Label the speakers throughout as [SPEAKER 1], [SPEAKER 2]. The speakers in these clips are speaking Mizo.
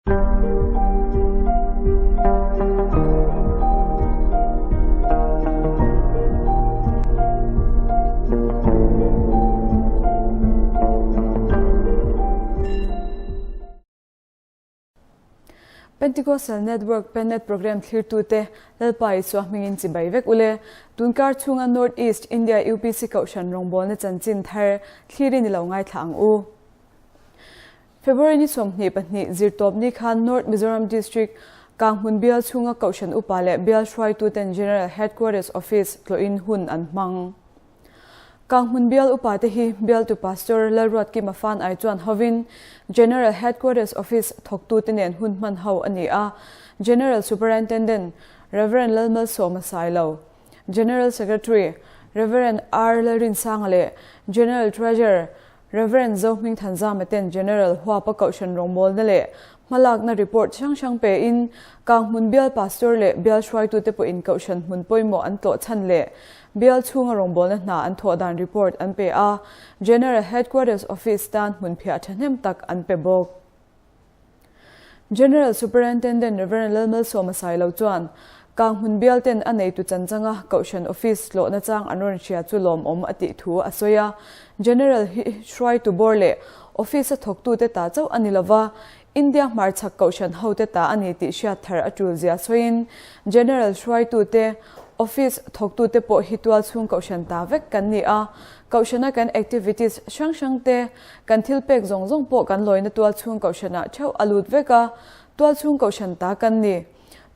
[SPEAKER 1] Pentecostal Network Pennet Program thlirtute Lalpa Isua hmingin chibai vek ule. Tunkar chhunga North East India UPC Kohhran rawngbawlna chanchin thar thlirin i lo ngaithla ang u. February ni 22 zirtawpni khan North Mizoram District Kanghmun bial chhunga Kohhran upa leh bial hruaituten General Headquarters Office tlawhin hun an hmang. Kanghmun bial upate hi bialtu Pastor Lalruatkima Fan ai chuan hovin General Headquarters Office thawktute nen hun hman ho a ni a, General Superintendent Rev. Lalmalsawma Sailo, General Secretary Rev. R. Lalrinsanga leh General Treasurer Rev. Zohming Thanzama ten General Huapa Kohhran rawngbawlna leh hmalakna report hrang hrang pein Kanghmun bial Pastor leh bial hruaitute pawhin Kohhran hmun pawimawh an tlawh chhan leh bial chhunga rawngbawlna hna an thawh dan report an pe a, General Headquarters Office tan hmun phiah thahnem tak an pe bawk. General Superintendent Rev. Lalmalsawma Sailo chuan Kanghmun bial ten a neitu chanchanga Kohhran Office tlawhna chang an rawn hria chu lawmawm a tih thu a sawi a. General hi hruaitu bawr leh Office a thawktute ta chauh a ni lova, India hmarchhak Kohhran hote ta a ni tih hriat thar a tul zia sawiin General hruaitute Office thawktute pawh hi tualchhung Kohhran ta vek kan ni a, Kohhrana kan activities hrang hrangte Kan thil pek zawng zawng pawh kan lawina tual chhung kohhranah theuh a lut vek a, tual chhung kohhran ta kan ni.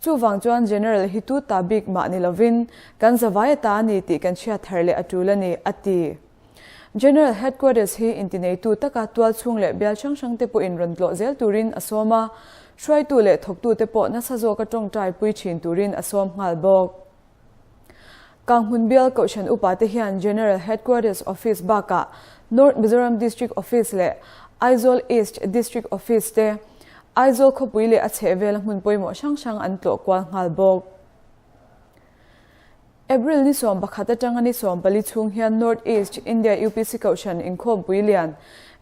[SPEAKER 1] Chuvang chuan General hi tu ta bik mah ni lovin kan zavai a ta a ni tih kan chhiat thar leh a tul a ni, a ti. General Headquarters hi intineitu taka tual chhung leh bial hrang hrang te pawhin rawn tlawh zel turin a sawm a, hruaitu leh thawktute pawh nasa zawka tawngtai pui thin turin a sawm nghal bawk. Kanghmun bial Kohhran upate hian General Headquarters Office bakah North Mizoram District Office leh Aizawl East District Office te, Aizawl khawpui leh a chhehvela hmun pawimawh hrang hrang an tlawh kual nghal bawk. April ni 11 atanga ni 14 chhung hian North East India UPC Kohhran inkhawmpui lian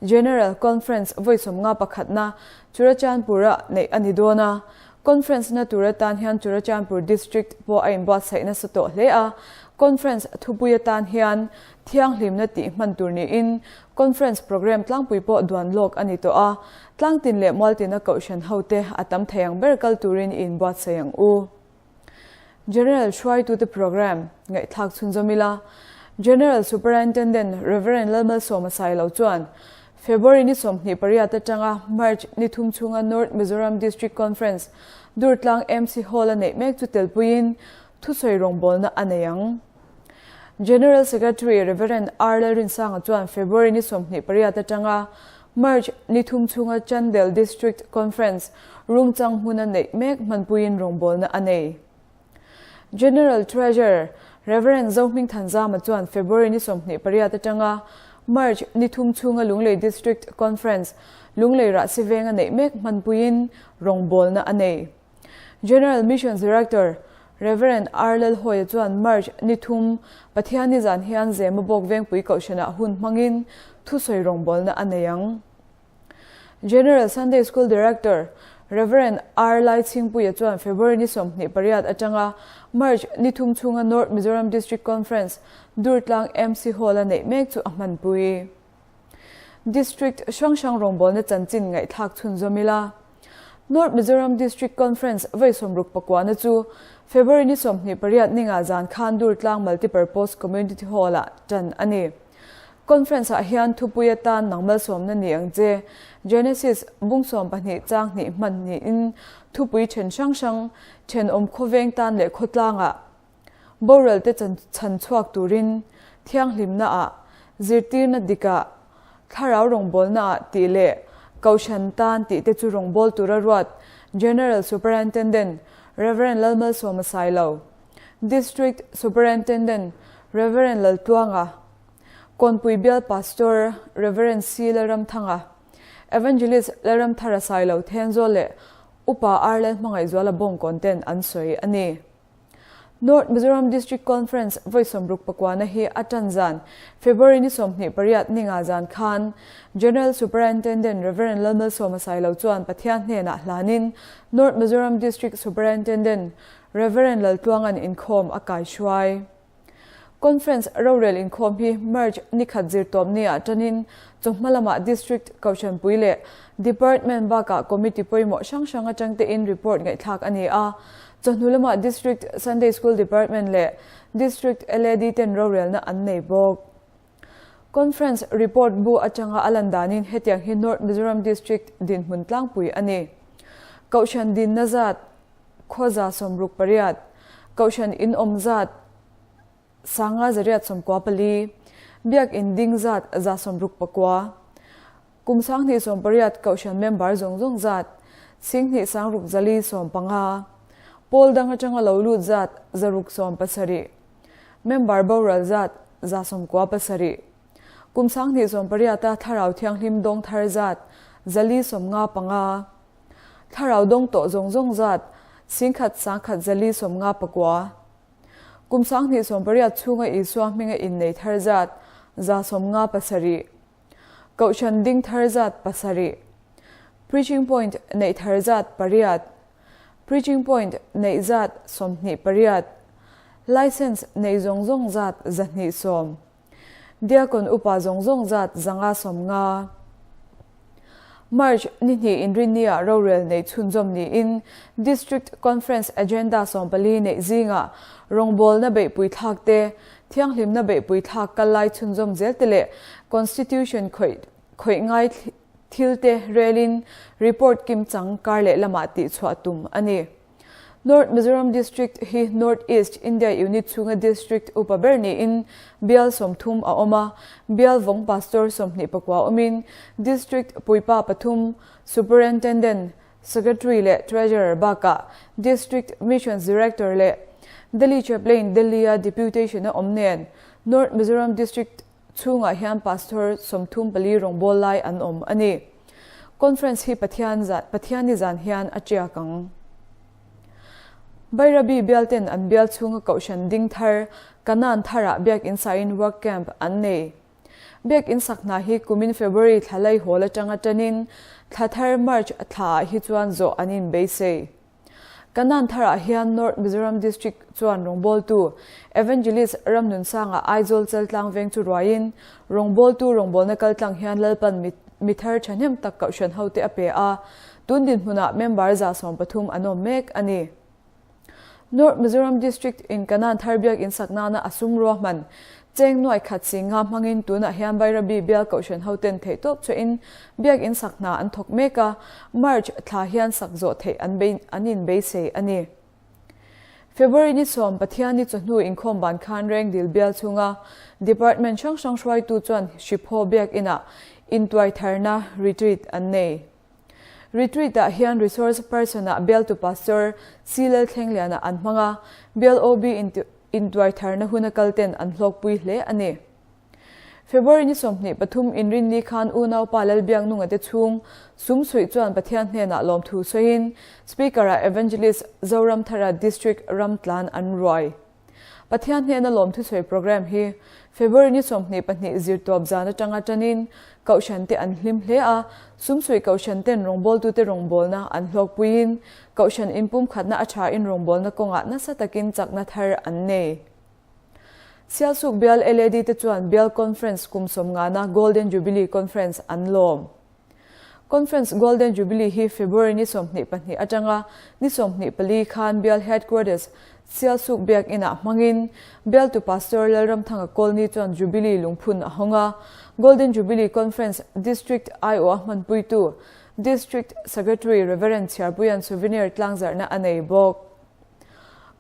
[SPEAKER 1] General Conference vawi 51 pakhatna Churachandpur-ah neih a ni dawn a, Conference na tur atan hian Churachandpur District pawh a inbuatsaih nasa tawh hle a, Conference thupui atan hian thianghlimna tih hman tur niin Conference programme tlangpui pawh duan lawk a ni tawh a, tlangtin leh mualtina kohhran hote a tam thei ang ber kal turin i inbuatsaih ang u. General hruaitute programme ngaihthlak chhunzawm ila, General Superintendent Rev. Lalmalsawma Sailo chuan February ni 28 atanga March ni thum chhunga North Mizoram District Conference Durtlang MC Hall a neih mek chu telpuiin thusawi rawngbawlna a nei ang. General Secretary Rev. R. Lalrinsanga chuan February ni 28 atanga March ni thum chhunga Chandel District Conference rungchang hmuna neih mek hmanpuiin rawngbawlna a nei. General Treasurer Rev. Zohming Thanzama chuan February ni 28 atanga March ni thum chhunga Lunglei District Conference Lunglei Rahsi venga neih mek hmanpuiin rawngbawlna a nei. General Missions Director Rev. R. Lalhawia chuan March ni thum Pathianni zan hian Zemabawk Vengpui Kohhranah hun hmangin thusawi rawngbawlna a nei ang. General Sunday School Director Rev. R. Laichhingpuia chuan February ni 28 atanga March ni thum chhunga North Mizoram District Conference Durtlang MC Hall-a neih mek chu a hmanpui. District hrang hrang rawngbawlna chanchin ngaihthlak chhunzawm ila. North Mizoram District Conference vawi 60 pakuana chu February ni 28 ninga zan khan Durtlang Multipurpose Community Hall-ah tan a ni. Conference ah hian thupui atan nang malsawmna ni ang che, Genesis bung 12 chang hnih hman niin thupui then hrang hrang thenawm khawveng tan leh khawtlangah boral te chhan chhuak turin thianghlimna ah, zirtirna dikah, thlarau rawngbawlna ah tih leh Kohhran tan tih te chu rawngbâwl tura ruat General Superintendent Rev. Lalmalsawma Sailo, District Superintendent Rev. Laltluanga, Kawnpui Bial Pastor Rev. C. Lalramthanga, Evangelist Lalramthara Sailo Thenzawl leh Upa R. Lalhmangaihzuala Bawngkawn ten an sawi a ni. North Mizoram District Conference vawi sawmruk pakuana hi a tan zan, February ni 28 ninga zan khan General Superintendent Rev. Lalmalsawma Sailo chuan Pathian hnenah hlanin North Mizoram District Superintendent Rev. Laltluanga'n inkhawm a kaihruai. Conference rorel inkhawm hi March ni khat zirtawp nia tanin chawhma lamah District Kohhranpui leh Department bakah Committee pawimawh hrang hrang atang tein report ngaihthlak a ni a. Chawhnu lamah District Sunday School Department leh District LAD ten rorelna an nei bawk. Conference report bu atanga a lan danin hetiang hi North Mizoram District dinhmun tlangpui a ni. Kohhran dinna zat Khuaza 68, Kohhran in awm zat sanga 894, Biakinn ding zat 169, Kum 2018 Kohhran member zawng zawng zat 26,415, Pawl dang atanga lo lut zat 670, Member boral zat 97, Kum 2018-a thlarau thianghlim dawng thar zat 455, Thlarau dawng tawh zawng zawng zat 11,159. Kum 2018 chhunga Isua hminga innei thar zat 157. Kohhran ding thar zat pasarih. Preaching point neih thar zat pariat. Preaching point neih zat 28. License nei zawng zawng zat 210. Diakon upa zawng zawng zat 550. March ni hnih inrinnia rorel neih chhunzawm niin District Conference Agenda 14 neih zingah rawngbawlna beihpui thlak te, thianghlimna beihpui thlak kal lai chhunzawm zel te leh Constitution khawih khawih ngai thil te relin report kimchang kar leh lamah tihchhuah tum a ni. North Mizoram District hi North East India Unit chhunga District upa ber niin bial 30 a awm a, bial vawng Pastor 24 awmin District puipa pathum, Superintendent, Secretary leh Treasurer bakah District Missions Director leh Delhi Chaplain Delhi-a Deputation-a awm nen North Mizoram District Chhungah hian Pastor 34 rawngbâwl lai an awm a ni. Conference hi Pathian zan Pathianni zan hian a tiak ang. Bairabi bialten an bial chhunga kohhran ding thar Kanan tharah biakin sain work camp an nei. Biakin sak hna hi kumin February thla lei hawl atanga tanin thla thar March thlaah hi chuan zawh an inbeisei. Kanan tharah hian North Mizoram District chuan rawngbawltu Evangelist Ramnunsanga Aizawl Chaltlang veng chu ruaiin rawngbawltu rawngbawlna kaltlang hian Lalpan mi thar thahnem tak kohhran hote a pe a, tun dinhmunah member 130 an awm mek a ni. North Mizoram District in Kanan thar biakin sak nana a sum ruahman cheng nuai khat singa hmangin tunah hian Bairabi bial kohhran hoten theihtawp chhuahin biakin sak hna an thawk mek a, March thla hian sak zawh theih an bei an inbeisei a ni. February ni sawm Pathianni chawhnu inkhawm ban khan Rengdil bial chhunga Department hrang hrang hruaitu chuan Hriphaw biakinah intuai tharna retreat an nei. Retreat-ah hian resource person-ah bialtu Pastor C. Lalthlengliana an hmang a, bial OB intuai tharna huna kalten an hlawkpui hle a ni. February ni 23 inrinni khan unaupa Lalbiaknunga te chhung sum suih chuan Pathian hnenah lawmthu sawiin Speaker-ah Evangelist Zoramthara District Ramtlan an ruai. Pathian hnena lawmthu sawi program hi February ni 22 zirtawp zan atanga tanin kohhran te an hlim hle a, sum suih kohhran ten rawngbawltute rawngbawlna an hlawkpuiin kohhran inpumkhatna a thain rawngbawlna kawngah nasa takin chakna thar an nei. Sialsuk bial LAD te chuan bial conference kum sawmngana Golden Jubilee Conference an lawm. Conference Golden Jubilee hi February ni 22 atanga ni 24 khan bial headquarters Sialsuk biakinah hmangin bialtu Pastor Lalramthanga Kawlni chuan Jubilee lungphun a hawng a. Golden Jubilee Conference District aiawh a hmanpuitu District Secretary Reverend Chhiarpuian Souvenir tlangzarhna a nei bawk.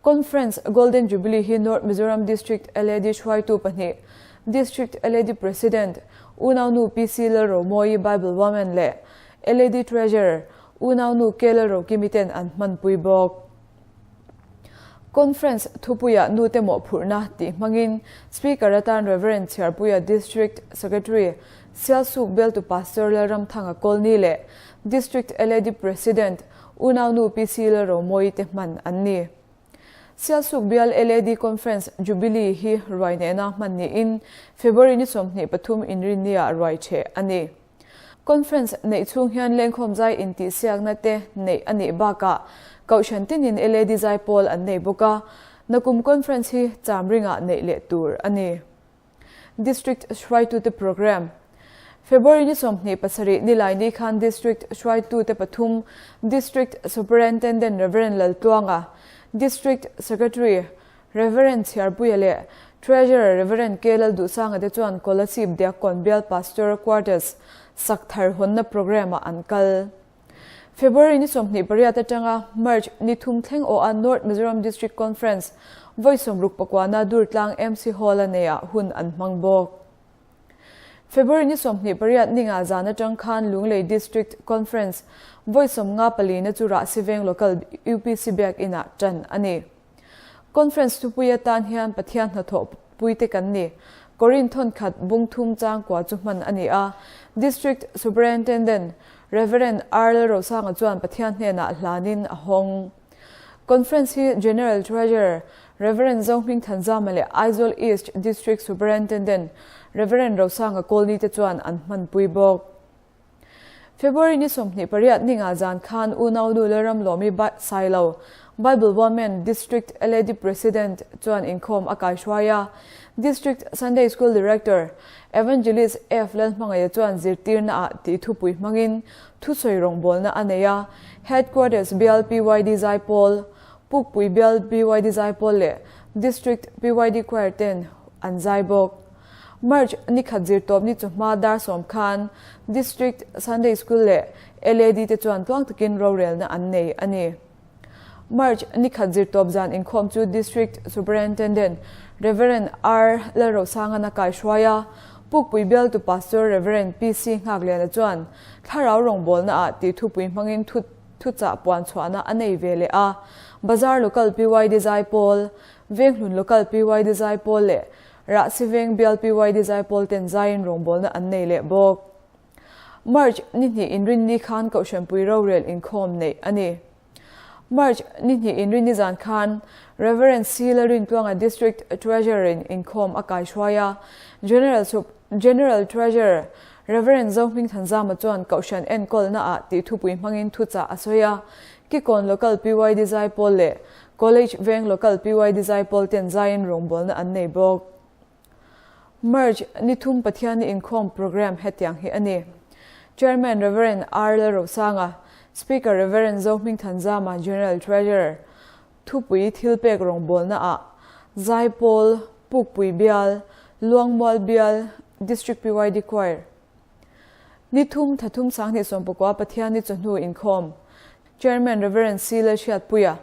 [SPEAKER 1] Conference Golden Jubilee hi North Mizoram District LAD hruaitu pahnih, District LAD President, Unaunu PC Lalromawi Bible Woman leh LAD Treasurer, Unaunu K Lalrokimi ten an hmanpui bawk. Conference thupuia nu te mawhphurhna tih hmangin Speaker atan Reverend Chhiarpuia District Secretary Sialsuk Bialtu Pastor Lalramthanga Kawlni leh District LAD President, Unaunu PC Lalromawi te hman an ni. Sialsuk Bial LAD Conference Jubilee hi ruai nena hman niin February ni 23 Inrinni-ah ruai ṭheh a ni. Conference neih chhung hian lengkhawm zai intihsiakna te neih a nih bakah Kohhran tinin LAD zaipawl an nei bawk a, nakum conference hi Chamringah neih leh tur a ni. District hruaitute Programme February ni 27 Nilaini khan District hruaitute pathum District Superintendent Rev Laltluanga, District Secretary Rev Chhiarpuia leh Treasurer Rev K Lalduhsanga te chuan Kolasib Diakkawn Bial Pastor Quarters sak thar hawnna programme-ah an kal. February ni 28 atanga March ni thum thleng awha North Mizoram District Conference vawi sawmruk pakuana Durtlang MC Hall-a neiah hun an hmang bawk. February ni 28 ninga zan atang khan Lunglei District Conference vawi sawmnga palina chu Rahsiveng Local UPC Biak Inah tan a ni. Conference thupui atan hian Pathian hnathawh puite kan ni. Korin thawnkhat bung thum changkua chu hman a ni a. District Superintendent Rev. R Lalrosanga chuan Pathian hnenah hlanin a hawng. Conference hi General Treasurer Rev. Zohming Thanzama leh Aizawl East District Superintendent Rev. Rosanga Kawlni te chuan an hmanpui bawk. February ni 28 ninga zan khan unau nu Lalramlawmi Sailo, Bible Women District LAD President chuan inkhawm a kaihruai a. District Sunday School Director, Evangelist F Lalhmangaia chuan zirtirna ah tih thupui hmangin thusawi rawngbawlna a nei a. Headquarters Bial PYD Zaipawl, Pukpui Bial PYD Zaipawl leh District PYD Choir ten an zai bawk. March ni khat zirtawp ni chawhma dar sawm khan District Sunday School leh LAD te chuan tluang takin rorelna an nei a ni. March ni khat zirtawp zan inkhawm chu District Superintendent Rev. R Lalrosangan a kaihruai a, Pukpui bialtu Pastor Rev. PC Nghakliana chuan thlarau rawngbawlna ah tih thupui hmangin thu thuchah puan chhuahna a nei ve leh a. Bazar Local PYD Zaipawl, Venghlun Local PYD Zaipawl leh Rahsiveng bial PYD Zaipawl ten zaiin rawngbawlna an nei leh bawk. March ni hnih inrinni khan Kohhranpui rorel inkhawm neih a ni. March ni hnih inrinni zan khan Rev. C Lalrintluanga District Treasurer in inkhawm a kaihruai a, General General Treasurer Rev. Zohming Thanzama chuan Kohhran enkawlna ah tih thupui hmangin thuchah a sawi a, Kikawn Local PYD Zaipawl leh College Veng Local PYD Zaipawl ten zaiin rawngbawlna an nei bawk. March ni thum Pathianni inkhawm programme hetiang hi a ni. Chairman Rev. R Lalrosanga, Speaker Rev. Zohming Thanzama, General Treasurer, Thupui Thilpek rawngbawlna ah Zaipawl, Pukpui Bial, Luangmual Bial, District PYD Choir. Ni thum thathum sanghnih sawmpakua Pathianni chawhnu inkhawm Chairman Rev. C Lalhriatpuia,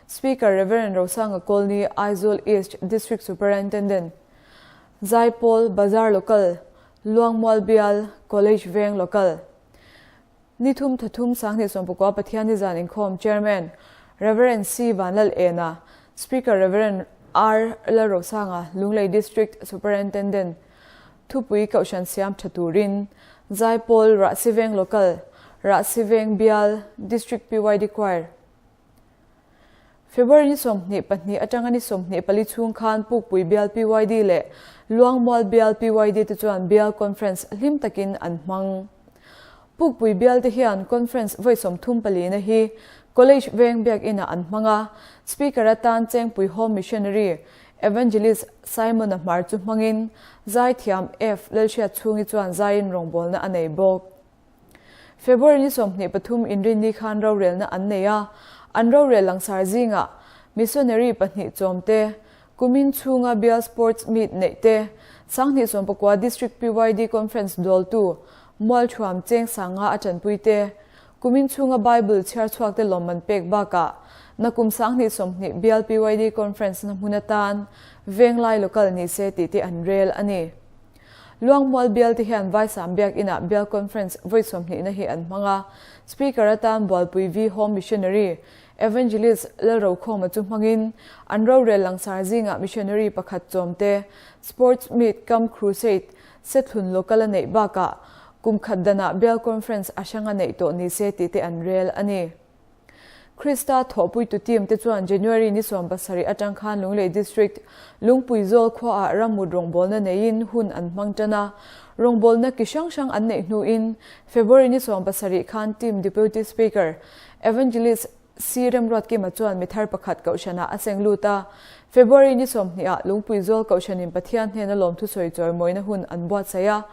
[SPEAKER 1] Speaker Rev. Rosanga Kawlni, Aizawl East District Superintendent, Zaipawl Bazar Local, Luangmual Bial, College Veng Local. Ni thum thathum sanghnih sawmpakua Pathianni zan inkhawm Chairman Rev. C Vanlal Ena, Speaker Rev. R Lalrosanga, Lunglei District Superintendent, Thupui Kohhran siam tha turin Zaipawl Rahsiveng Local, Rahsiveng Bial, District PYD Choir. February ni 22 atanga ni 24 chhung khan Pukpui Bial PYD leh Luangmual Bial PYD te chuan Bial Conference hlim takin an hmang. Pukpui Bial te hian Conference vawi 34 na hi College Veng Biak Inah an hmang a, Speaker atan Chengpui Home Missionary Evangelist Simon-a hmar chu hmangin zaithiam F Lalhriat chhungi chuan zaiin rawngbawlna a nei bawk. February ni 23 inrinni khan rorelna an nei a, an rorel langsar zingah missionary pahnih chawm te, kumin chhunga bial sports meet neih te, 2019 District PYD Conference dawltu Mualthuam Cheng Sanga a tanpui te, Kumin chhunga Bible chhiar chhuakte lawmman pek bakah nakum 2020 bial PYD Conference na hmun atan Venglai Local ni se tih te an rel a ni. Luangmual bial te hian Vaisam Biak Inah Bial Conference vawi 20 na hi an hmang a, Speaker atan Bualpui V Home Missionary Evangelist Lalrokhawma chu hmangin an rorel langsar zingah missionary pakhat chawm te, Sports Meet cum Crusade Sethlun Local a neih bakah kum khat danah Bial Conference a hranga neih tawh ni se tih te an rel a ni. Krista thawhpuitu team te chuan January ni 17 atang khan Lunglei District, Lungpuizawl khuaah rammut rawngbawlna neiin hun an hmang tan a. Rawngbawlna ki hrang hrang an neih hnuin February ni 17 khan Team Deputy Speaker, Evangelist C. Remruatkima chuan mi thar pakhat kohhranah a seng lut a. February ni 20 ah Lungpuizawl kohhranin Pathian hnena lawmthu sawi chawimawina hun an buatsaih a.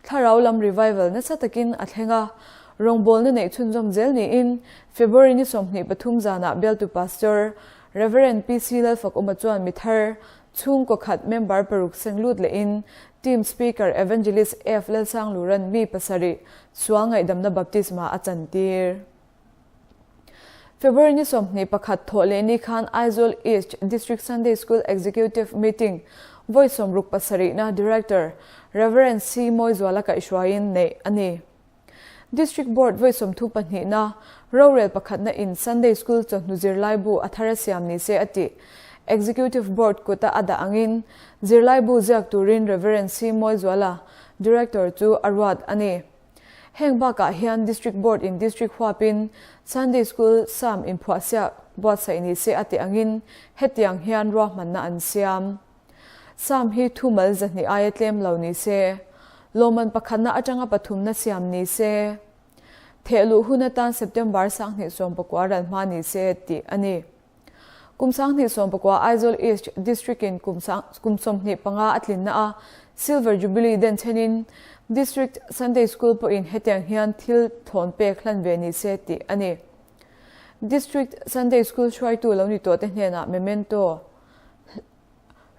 [SPEAKER 1] Thlarau lam revival nasa takin a thleng a. Rawngbawlna neih chhunzawm zel niin February ni 23 zanah bialtu Pastor, Rev. PC Lalfakuma chuan mi thar, chhungkaw khat member paruk seng lut lehin Team Speaker Evangelist F. Lalsangluran mi pasarih sual ngaihdamna baptisma a chantir. February ni 21 thawh leh ni khan Aizawl East District Sunday School Executive Meeting vawi sawmruk pasarihna Director, Rev. C. Mawizuala kaihhruaiin neih a ni. District Board vawi sawmthu pahnihna rorel pakhatna in Sunday School chawhnu zirlaibu a thar a siam ni se a tih. Executive Board kuta a dah angin zirlaibu ziak turin Rev. C. Mawizuala, Director chu a ruat a ni. Heng bakah hian District Board in District huapin Sunday School sam inphuahsiah buatsaih ni se a tih angin hetiang hian ruahmanna an siam. Sam hi thumal zahnih aia tlem lo ni se. Lawmman pakhatna atanga pathumna siam ni se. Thehluh hun atan September 2019 ral hma ni se tih a ni. Kum 2019 Aizawl East District in kum kum 25 a tlinna a Silver Jubilee den chenin District Sunday School pawhin hetiang hian thil thawn pek hlan ve ni se tih a ni. District Sunday School hruaitu lo ni tawh te hnenah memento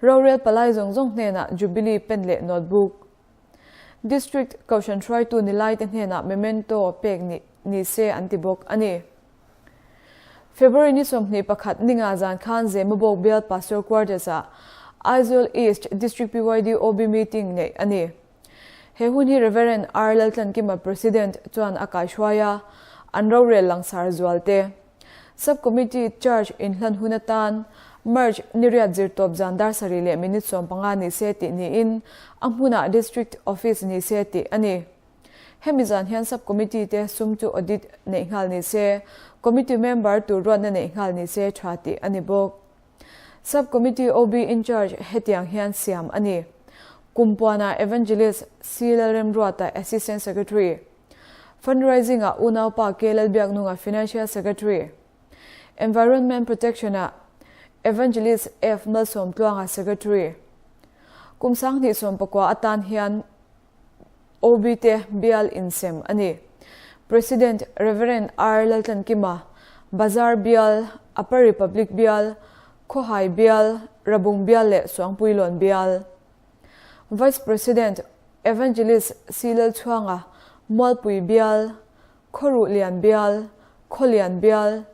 [SPEAKER 1] Rorel palai zawng zawng hnenah Jubilee pen leh notebook. District Kohhran hruaitu ni laite hnenah memento pek ni ni se an ti bawk a ni. February ni 21 ninga zan khan Zemabawk bial Pastor Quarters ah Aizawl East District PYD OB meeting neih a ni. He hun hi Rev. R. Laltlankima President chuan a kaihruai a, an rorel langsar zual te. Sub-Committee Charge inhlan hun atan March ni riat zirtawp zan dar sarih leh minute 15 ni se tih niin a hmunah District Office ni se tih a ni. Hemi zan hian Sub-Committee te sum chu audit neih nghal ni se, Committee member tur ruatna neih nghal ni se tha tih a ni bawk. Sub-Committee OB in-charge hetiang hian siam a ni. Kumpuanah Evangelist C. Lalremruata Assistant Secretary, Fundraising-ah unaupa K. Lalbiaknunga Financial Secretary, Environment Protection-ah Evangelist F. Malsawmtluanga Secretary. Kum 2019 atan hian OB te bial insem a ni. President Rev. R. Laltlankima, Bazar bial, Upper Republic bial, Khawhai bial, Rabung bial leh Suangpuilawn bial. Vice President Evangelist C. Lalchhuanga, Mualpui bial, Khawruhlian bial, Khawlian bial,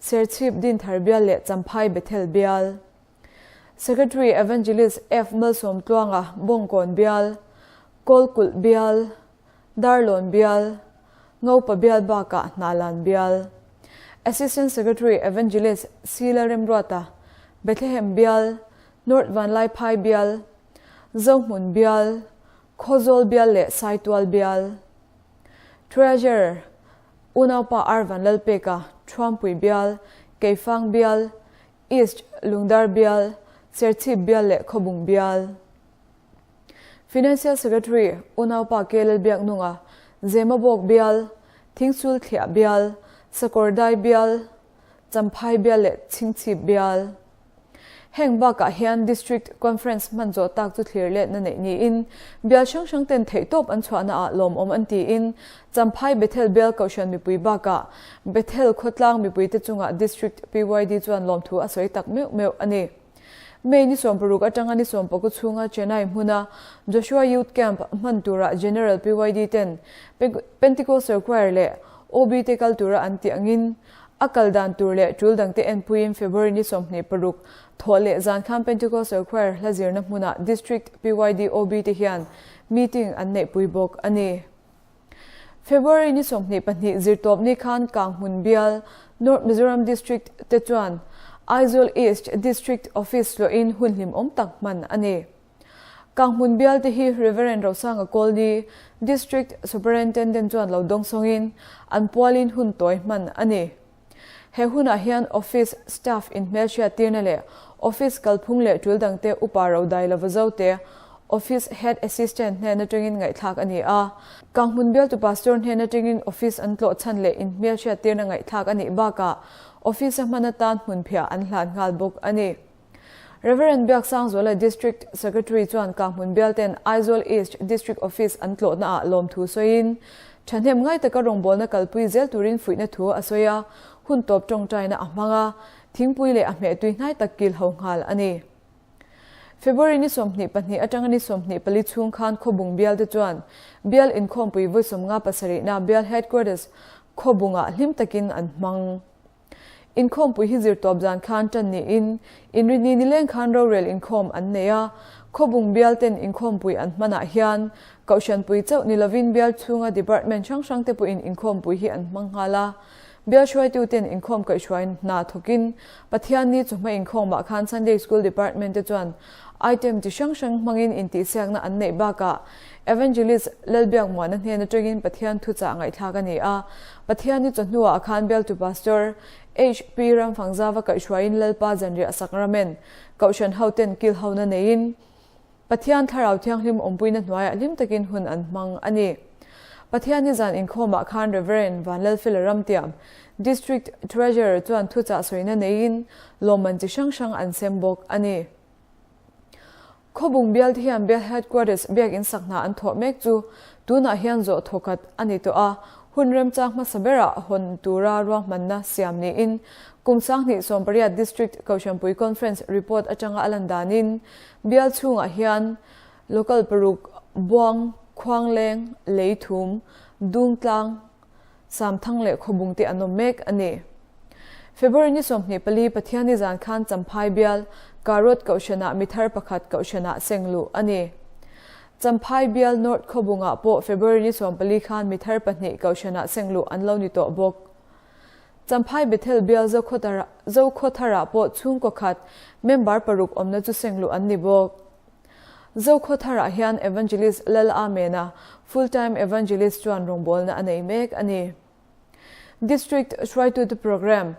[SPEAKER 1] Serchhip Dinthar bial leh Champhai Bethel bial. Secretary Evangelist F. Malsawmtluanga, Bawngkawn bial, Kawlkulh bial, Darlawn bial, Ngopa bial bakah Hnalan bial. Assistant Secretary Evangelist C. Lalremruata, Bethlehem bial, North Vanlaiphai bial, Zohmun bial, Khawzawl bial leh Saitual bial. Treasurer, Unaupa R. Vanlalpeka, Thuampui bial, Keifang bial, East Lungdar bial, Serchhip bial leh Khawbung bial. Financial Secretary, Unaupa K. Lalbiaknunga, Zemabawk bial, Thingsul Thliah bial, Sakawrdai bial, Champhai bial leh Chhingchhip bial. Heng bakah hian District Conference hman zawh tak chu thlir letna neih niin bial hrang hrang ten theihtawp an chhuahna ah lawmawm an tiin Champhai Bethel bial Kohhran mipui bakah Bethel khawtlang mipuite chungah District PYD chuan lawmthu a sawi tak meuh meuh a ni. May ni 16 atanga ni 19 chhunga Chennai hmuna Joshua Youth Camp hman turah General PYD ten Pentecostal Choir leh OB te kal tura an tih angin a kal dan tur leh tul dangte enpuiin February ni 26 thawh leh zan khan Pentecostal Choir hla zirna hmunah District PYD OB te hian meeting an neihpui bawk a ni. February ni 22 zirtawp ni khan Kanghmun bial, North Mizoram District te chuan Aizawl East District Office hlawhin hun hlimawm tak hman a ni. Kanghmun bial te hi Rev. Rosanga Kawlni, District Superintendent chuan lo dawngsawngin an pualin hun tawi hman a ni. He hunah hian Office staff inhmelhriattirna leh Office kalphung leh tul dangte upa ro dai lova zote Office Head Assistant hnen atangin ngaihthlak a ni a. Kanghmun bialtu Pastor hnen atangin Office an tlawh chhan leh inhmelhriattirna ngaihthlak a nih bakah Office a hman atan hmunphiah an hlan nghal bawk a ni. Rev. Biaksangzuala District Secretary chuan Kanghmun bialten Aizawl East District Office an tlawhnaah lawmthu sawiin, thahnem ngai taka rawngbawlna kalpui zel turin fuihna thu a sawi a, hun tawp tawngtaina a hmang a, thingpui leh a hmehtui hnai tak kil ho nghal a ni. February ni 22 atanga ni 24 chhung khan Khawbung bialte chuan bial inkhawmpui vawi 57 na bial Headquarters Khawbungah hlim takin an hmang. Inkhawmpui hi zirtawp zan khan tan niin Inrini nileng khan rorel inkhawm an nei a, Khawbung bial ten inkhawmpui an hmanah hian Kohhranpui chauh ni lovin bial chhunga department hrang hrang te pawhin inkhawmpui hi an hmang nghal a. Bial hruaitu ten inkhawm kaihhruai hna thawkin Pathianni chawhma inkhawmah khan Sunday School Department te chuan item chi hrang hrang hmangin intihsiakna an neih bakah Evangelist Lalbiakmuana hnen atangin Pathian thuchah ngaihthlak a ni a. Pathianni chawhnuah khan bialtu Pastor HP Ramfangzava kaihhruaiin Lalpa zanriah sak ramen Kohhran hoten kilhona neiin Pathian Thlarau Thianghlim awmpuina hnuaiah hlim takin hun an hmang a ni. Pathianni zan inkhawmah khan Rev. Vanlalfela Ramtiam, District Treasurer chuan thuchah sawina neiin lawmman chi hrang hrang an sem bawk a ni. Khawbung bialte hian bial Headquarters biakinn sak hna an thawh mek chu tunah hian zawh thawkhat a ni tawh a, hun remchang hmasa berah hawn tura ruahmanna siam niin kum 2018 District Kohhranpui Conference report atanga a lan danin Bial chhungah hian local paruk, Buang, Khuangleng, Leithum, Dungtlang, Samthang leh Khawbung te an awm mek a ni. February ni 24 Pathianni zan khan Champhai bial Karot Kohhranah mithar pakhat Kohhranah seng luh a ni. Champhai bial North Khawbungah pawh February ni 14 khan mithar pahnih Kohhranah seng luh an lo ni tawh bawk. Champhai Bethel bial Zokhawtharah pawh chhungkaw khat member paruk awmna chu seng luh an ni bawk. Zokhawtharah hian Evangelist Lal Amena, full time evangelist chuan rawngbawlna a nei mek a ni. District hruaitute Programme,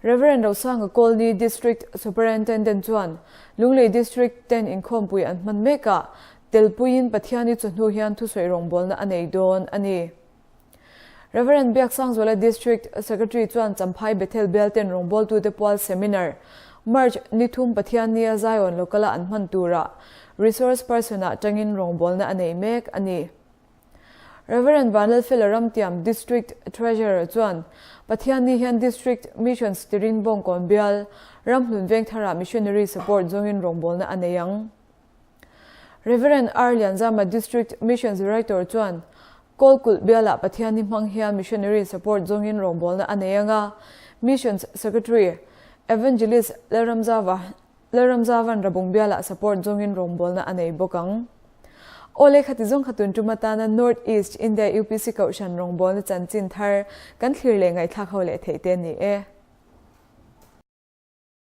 [SPEAKER 1] Rev. Rosanga Kawlni District Superintendent chuan Lunglei District ten inkhawmpui an hman mekah telpuiin Pathiani chawhnu hian thusawi rawngbawlna a nei dawn a ni. Rev. Biaksangzuala District Secretary chuan Champhai Bethel Bialten rawngbawltute pual Seminar, March ni thum Pathiannia Zion Local-a an hman turah Resource Person-ah tangin rawngbawlna a nei mek a ni. Rev. Vanlalfela Ramtiam District Treasurer chuan Pathianni hian District Missions tirin Bawngkawn Bial, Ramhlun Vengtharah Missionary Support zawngin rawngbawlna a nei ang. Rev. R. Lianzama District Missions Director chuan Kawlkulh bialah Pathianni hmang hian Missionary Support zawngin rawngbawlna a nei ang a, Missions Secretary Evangelist Lalramzava Lalramzavan Rabung bialah Support zawngin rawngbawlna a nei bawk ang. Aw le khati zawng kha tun tum atana North East India UPC Kohhran rawngbawlna chanchin thar kan thlir leh ngaihthlak ho leh theih te a ni e.